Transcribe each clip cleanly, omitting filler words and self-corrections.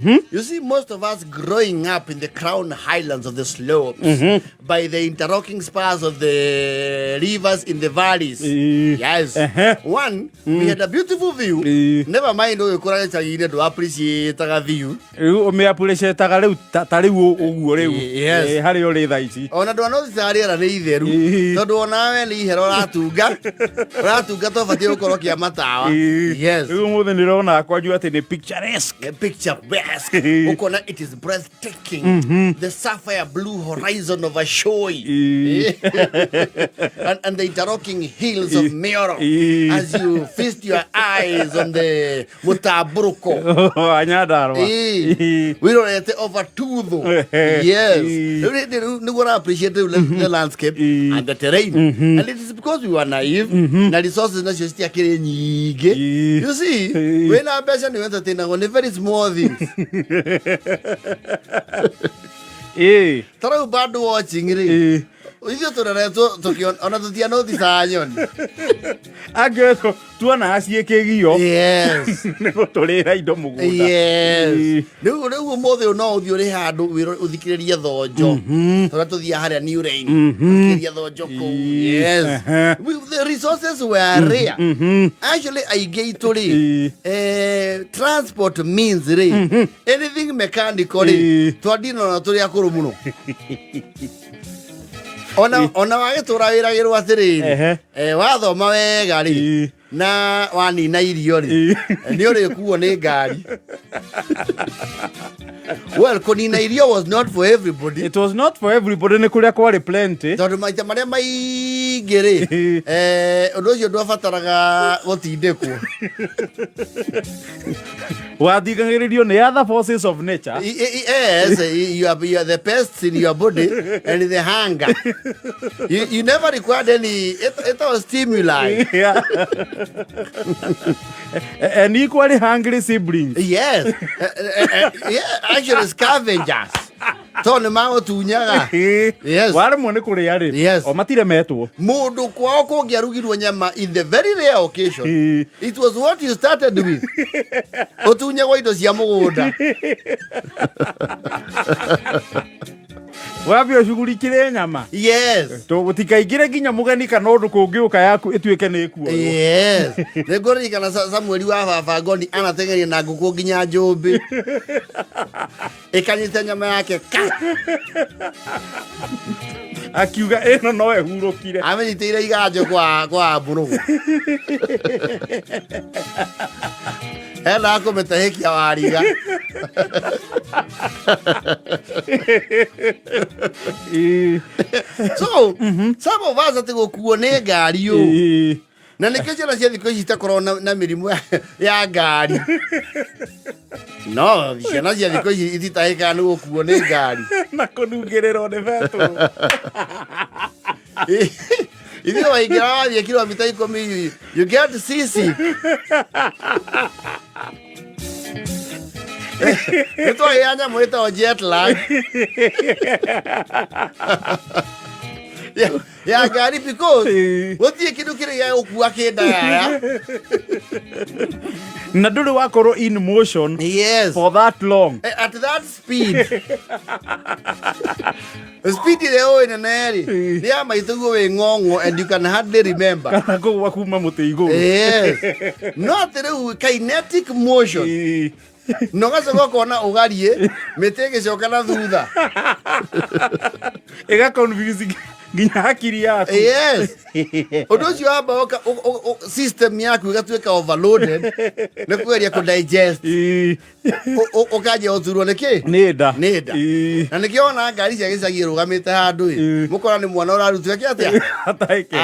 You see, most of us growing up in the crown highlands of the slopes, by the interlocking spurs of the rivers in the valleys. Yes. One, we had a beautiful view. Never mind ũyũ kũrĩa gĩcagi-inĩ ndũ appreciate view. Rĩu ũmĩappreciataga rĩu ta rĩu ũguo rĩu. Yes. Harĩa ũrĩ thaa ici. Ona ndwanoticaga rĩera nĩ itheru. Tondũ onawe nĩ ihera ũratunga ũratunga tobatiĩ gũkorwo kĩa matawa. Yes. Rĩu ũmũthĩ ndĩrona kwanyu atĩ nĩ picturesque. A picture best. Ukona it is breathtaking. The sapphire blue horizon of Ashoi. And the interlocking hills of Mioro. As you feast your eyes on the Mutaburuko. Wa Nyandarua. Wirorete over Tuthu. Yes. Rĩu nĩguo ũra appreciate rĩu the landscape and the terrain. And it is because we were naive na resources nacio citiakĩrĩ nyingĩ. You see, wĩna mbeca nĩ entertainagwo nĩ very small things. Ta rĩu bird watching rĩ, ithuĩ tũreretwo tũkĩona ona tũtianoticaga nyoni. Angĩ tuonaga ciĩ kĩgio. Nĩ gũtũrĩra indo mũgũnda. Yes. Rĩu ũmũthĩ ũyũ no ũthiĩ ũrĩ handũ ũthikĩrĩrie thonjo. Tũrĩa tũthiaga harĩa New Rain. Ũthikĩrĩrie thonjo kũu. Yes. The resources were rare. Actually aingĩ aitũ rĩ, transport means rĩ, anything mechanical rĩ, twandinona tũrĩ akũrũ mũno. Ona wagĩtũra wĩragĩrwo atĩrĩrĩ, wathoma wega rĩ, na wanina irio rĩ, nĩ ũrĩkuo nĩ ngari. Well, kũnina irio was not for everybody. It was not for everybody, nĩ kũrĩa kwarĩ plenty. Tondũ maita marĩa maingĩ rĩ, ũndũ ũcio ndwabataraga gũtindĩkwo. Wathingagĩrĩrio nĩ other forces of nature. Yes, you are the pests in your body and the hunger. You never required any, it was stimuli. Yeah. And equally hungry siblings. Yes. Yeah, actually scavengers. Tondũ nĩ magũtunyaga. Yes. Waremwo nĩ kũrĩa rĩ, o matire metwo. Mũndũ kwao kũngĩarugirwo nyama in the very rare occasion, it was what you started with. Ũtunyagwo indo cia mũgũnda. Wambe ũcugurikĩre nyama. Tũtikaingĩre nginya mũgeni kana ũndũ kũngĩũka yaku ĩtuĩke nĩ ĩkuoywo. Yes. Nĩ ngũririkana Samueli wa baba Ngoni anateng'eria na ngũkũ nginya njũmbĩ. Ĩkanyita nyama yake ka. Akiuga ĩno no ĩhurũkire. Amenyitĩire iganjo kwa mbũrũgũ. Endaga kũmĩtahĩkia wariga. So, some of us atĩ gũkuo nĩ ngari ũ. Na nĩkĩo ciana cia thikũ ici itakoragwo na mĩrimũ ya ngari. No, ciana cia thikũ ici ititahĩkaga nĩ gũkuo nĩ ngari. Na kũnungĩrĩrwo nĩ betũrũ. Ithuĩ waingĩra wathiĩ kilomita 10, you get seasick. Nĩ twagĩa nyamũ ĩtagwo jet lag. Ya ngari because gũtirĩ kĩndũ kĩrĩ gĩa gũkua kĩndayaya. Na ndũrĩ wakorwo in motion for that long. At that speed. Speed ĩrĩa ũĩ nene rĩ, nĩ ya maitũguo wĩ ng'ong'o and you can hardly remember. Kana kũgwa kuma mũtĩ igũrũ. Yes. No atĩ rĩu kinetic motion. Na ũgacoka ũkona ũgariĩ mĩtĩ ĩgĩcoka na thutha. Ĩga confuse nginya hakiri yaku. Yes. Ũndũ ũcio wamba system yaku ĩgatuĩka overloaded nĩ kũgeria kũ digest. Ũkanjia gũturwo nĩ kĩ? Nĩ nda. Nĩ nda. Na nĩkĩo wona ngari cia gĩcagi ĩrũgamĩte handũ ĩ. Mũkora nĩ mwana ũrarutwo eke atĩa? Ataĩke.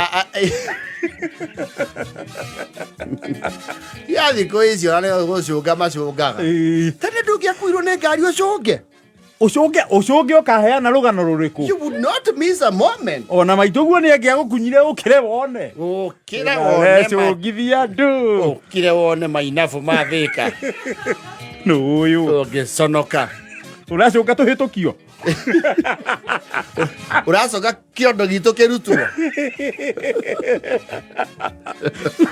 Ya thikũ ici ona nĩ gũcũnga macũngaga. Tene ndũngĩakuirwo nĩ ngari ũcũnge. Ũcũnge, ũcũnge ũkaheana rũgano rũrĩkũ? You would not miss a moment. Ona maitũ guo nĩ angĩagũkunyire ũkĩre wone. Ũkĩre wone. Cũngithia andũ. Ũkĩre wone mainabu ma Thĩka. Nũ ũyũ? Ũngĩconoka. Ũracoka tũhĩtũkio. Ũracoka kĩondo gitũ kĩrutwo.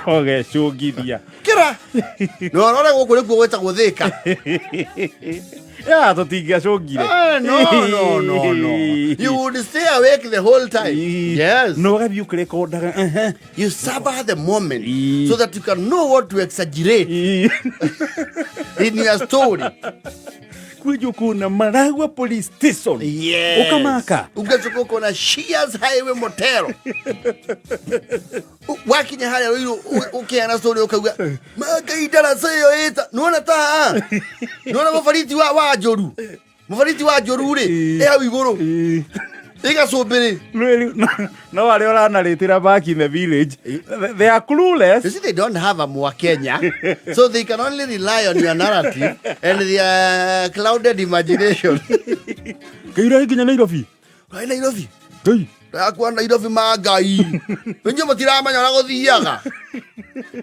Ũgecũngithia. Kĩra. Na ũrore gũkũ nĩkuo gwĩtagwo Thĩka. Ya tũtingĩacũngire. Eh, no, no, no, no. You would stay awake the whole time. Yes. No ũgathiĩ ũkĩrekondaga. Ehe. You savor the moment so that you can know what to exaggerate in your story. Kwenye kuna Maragua Police Station. Yes. Ukamaka. Ugacoka ukona Shears Highway Motel. Wakinya harĩa rũirũ ũkĩheana story ũkauga mangai ndaraca ĩyo ĩta nĩwona ta haha nĩwona mũbariti wa njũru mũbariti wa njũru rĩ ĩ hau igũrũ ĩgacũmbĩrĩ. Rĩu, no arĩa ũranarĩtĩra back in the village, they are clueless. You see, they don't have a Mwakenya, so they can only rely on your narrative and their clouded imagination. Ngai nginya Nairobi. Ai Nairobi. Ngai. Ndakua Nairobi ma Ngai. Inyuĩ mũtiramenya ũrĩa gũthiaga.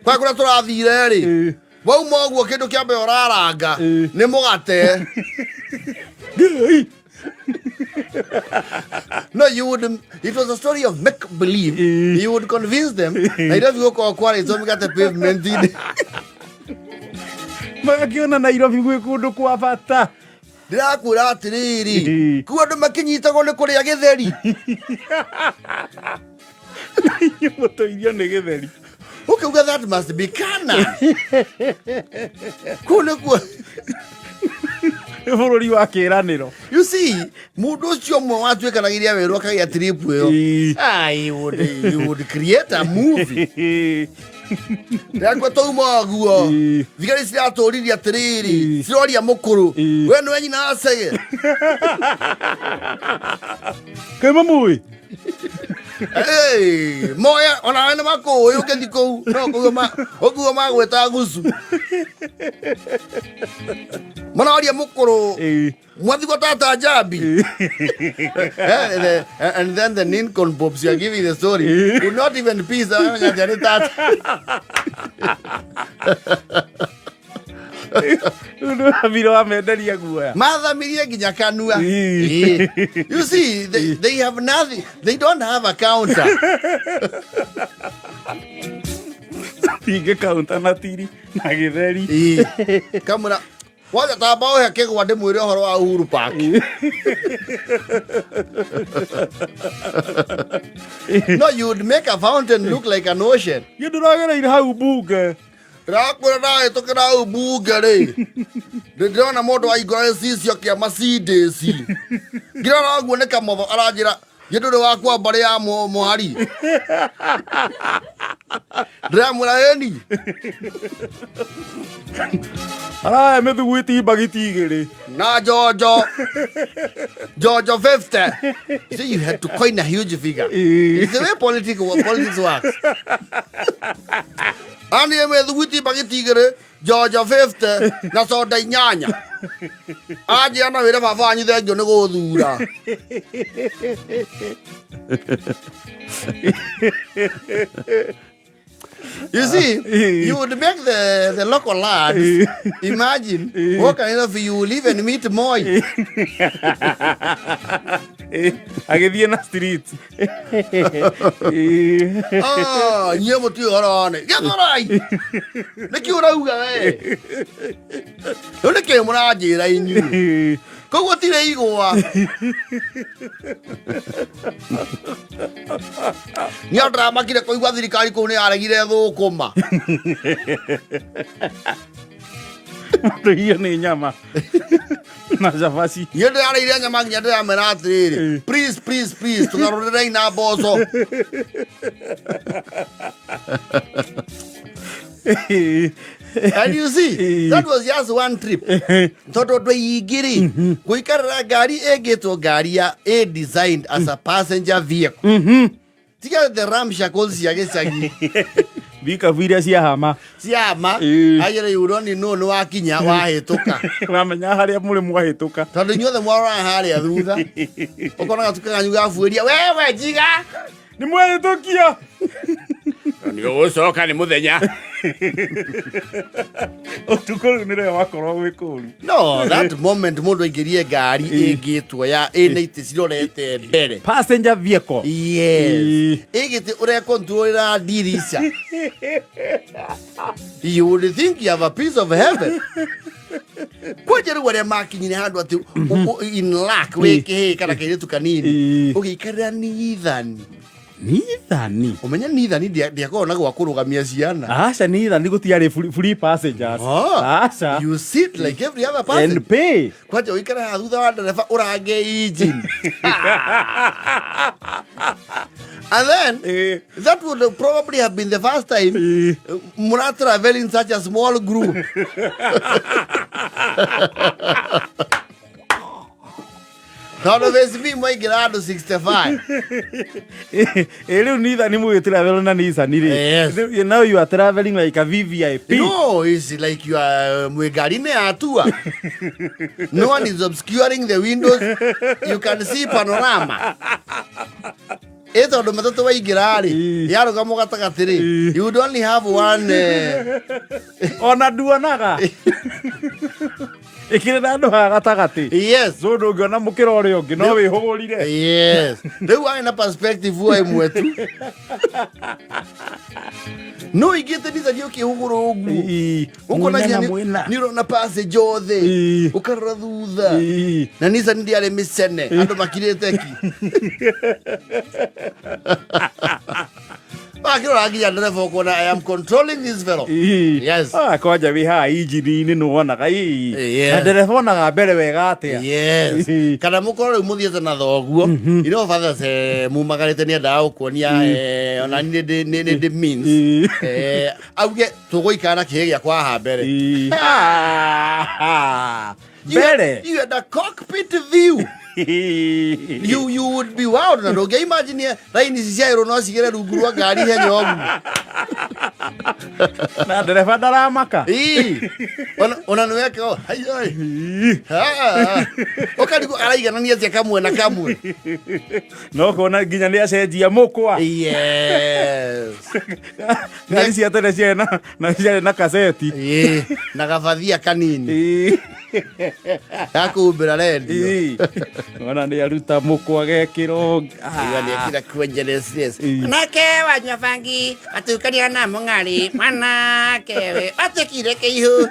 Kwa kũrĩa tũrathire rĩ. Wauma ũguo kĩndũ kĩa mbere ũraranga nĩ mũgate. Ngai. No, you would. It was a story of make believe. You would convince them. Nairobi gũkorwo kwarĩtwo mĩgate pavement-inĩ. Magakiona Nairobi gwĩ kũndũ kwa bata. Ndĩrakwĩra atĩrĩrĩ, kuo andũ makĩnyitagwo nĩ kũrĩa gĩtheri. Inyuĩ mũtũirio nĩ gĩtheri. Ũkauga that must be Canaan. Kũu nĩkuo. Nĩ bũrũri wa kĩĩranĩro. You see, mũndũ ũcio ũmwe watuĩkanagĩria werũ akagĩa trip ĩyo. Ah, he would create a movie. Ndakwa twauma ũguo. Thigari ciratũririe atĩrĩrĩ, ciroria mũkũrũ. We nĩwe nyina wa Chege. Kaĩ mamũĩ? Hey, moya onawe nĩ makũĩ ũkĩthi kũu no ũguo magwĩta gucu manaoria mũkũrũ mwathigwo tata njambi. And then the nincompoop you are giving the story would not even peace amenya nĩ tata. Rĩu nĩ wambire wamenderia guoya. Mathamirie nginya kanua. You see, they have nothing. They don't have a counter. Tingĩ kaunta na tiri na gĩtheri. Kamũra wothe tamba ũhe kĩgwa ndĩmwĩre ũhoro wa Uhuru Park. No, you would make a fountain look like an ocean. Niĩ ndĩragereire hau mbunge. Ndĩrakwĩra ndahĩtũkĩra hau mbunge rĩ, ndĩrona mũndũ waingũra gĩcicio kĩa Mercedes. Ngĩrora ũguo nĩ kamotho aranjĩra niĩ ndũrĩ wakwa mbarĩ ya mũhari. Ndĩramwĩra ĩni. Araya mĩthugwiti mbagiti igĩrĩ. Na Jojo Jojo 50. So you had to coin a huge figure. It's the way politics works. Ani mĩthugwiti mbagiti igĩrĩ, Jojo 50 na soda inyanya. Anjĩra na wĩre baba wanyu thengio nĩ gũthura. You see, you would make the local lads imagine what kind of you will even meet Moi. Agĩthiĩ na street. Ah, inyuĩ mũtiũĩ ũhoro wa nĩ. Gĩthũrai! Nĩkĩ ũrauga we? Rĩu nĩkĩ mũranjĩra inyuĩ? Koguo tirĩ igwa. Niĩ ndĩramakire kũigua thirikari kũu nĩ yaregire thũkũma. Tũirio nĩ nyama na cabaci. Niĩ ndĩrarĩire nyama nginya ndĩramera atĩrĩrĩ, please, please, please, tũgarũrĩrei na mboco. And you see, that was just one trip. Tondũ andũ aingĩ rĩ, gũikarĩra ngari ĩngĩtwo ngari ya ĩ designed as a passenger vehicle. Tiga the ramshackles cia gĩcagi. Bikabu iria cia hama. Ciama. Ajĩra you don't know nĩ wakinya wahĩtũka. Wamenya harĩa mũrĩ mwahĩtũka. Tondũ inyuothe mwaroraga harĩa thutha. Ũkona gatuka kanyu gabuĩria, wewe njiga. Nĩ mwahĩtũkia. Nĩ ũgũcoka nĩ mũthenya. Ũtukũ rĩu nĩrĩo wakorwo gwĩ kũru. No, that moment mũndũ aingĩrie ngari ĩngĩtwo ya ĩna itĩ cirorete mbere. Passenger vehicle. Yes. Ĩgĩtĩ ũrekontrolera ndirica. You would think you have a piece of heaven. Kwanja rĩu arĩa makinyire handũ atĩ in luck wĩ kĩhĩĩ kana kairĩtu kanini ũgĩikarĩra nithani. Nithani. Ũmenye nithani ndĩakoragwo na gwa kũrũgamia ciana. Aca, nithani gũtiarĩ free passengers. Aca. You sit like every other person. And pay. Kwanja ũikare haha thutha wa ndereba ũrange engine. And then that would probably have been the first time mura travel in such a small group. Tondũ basically mwaingĩra andũ 65. Ĩ rĩu nithani mũgĩtravel na Nissan rĩ. Yes. Now you are traveling like a VVIP. No, it's like you are mwĩ ngari-inĩ ya tour. No one is obscuring the windows. You can see panorama. Ĩ tondũ matatũ waingĩra rĩ, yarũgama gatagatĩ rĩ, you would only have one Ona nduonaga ĩkĩrĩ na andũ haha gatagatĩ. So ndũngĩona mũkĩra ũrĩa ũngĩ no wĩhũgũrire. Yes. Rĩu warĩ na perspective o ĩmwe tu. No ingĩte nithagia ũkĩhũgũra ũguo. Ũkona Mwena nginya na mwena. nĩ ũrona passage othe. Ũkarora thutha. Na Nissan ndĩarĩ mĩcene. Andũ makirĩte ki. Wakĩrora nginya ndereba ũkona I am controlling this fellow. Yes. Ah, kwanja wĩ haha injini-inĩ nĩwonaga. Na ndereba onaga mbere wega atĩa. Yes. Kana mũkorwo rĩu mũthiĩte na thoguo. You know fathers mumagarĩte nĩ endaga gũkuonia ona niĩ nĩ ndĩ means. Auge tũgũikara na kĩhĩ gĩakwa haha mbere. Ah, You had- mbere. You had a cockpit view. You would be wild na ndũngĩ imagine raini ici cia ĩrũ no cigĩre rungu rwa ngari ihenya ũguo. Na ndereba ndaramaka. Ii. Ona nĩ weka ũũ, hai, hai. Ah. Ũkarigwo araiganania atĩa kamwe na kamwe. No kuona nginya nĩ acenjia mũkwa. Yes. Ngari cia tene ciarĩ na ciarĩ na kaseti. Ĩĩ, na gabathia kanini gakũhumbĩra rendio. Ona nĩ aruta mũkwa gekĩro. Iga nĩ ekĩra kwenjereses. Mwanake wanyua bangi atukania na mũng'ari mwanake we atuĩkire kĩihũ.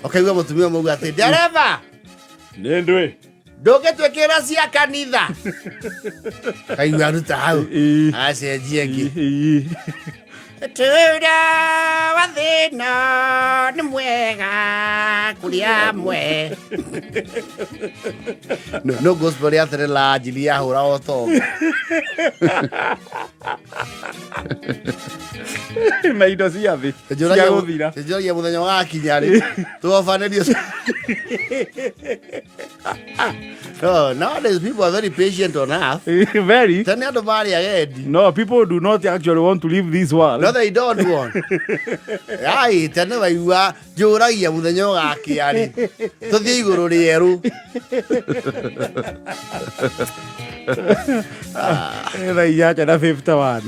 Ũkaigua mũtumia ũmwe auga atĩ ndereba Nĩ ndwĩ. Ndũngĩtwĩkĩra cia kanitha. Kaigua aruta hau. Acenjie ĩngĩ. Tũra wa thĩna nĩ mwega kũrĩ amwe. No gospel ya tene la njiri yahũra o tonga. Na indo cia thĩ cia gũthira. Njũragia mũthenya ũgakinya rĩ tũgobanĩrio. No, nowadays people are very patient on earth. Very. Tene andũ marĩ agendi. No, people do not actually want to leave this world. No, they don't want. Ai, tene waigua njũragia mũthenya ũgakĩa rĩ tũthiĩ igũrũ rĩerũ. Thaa 8 na 51.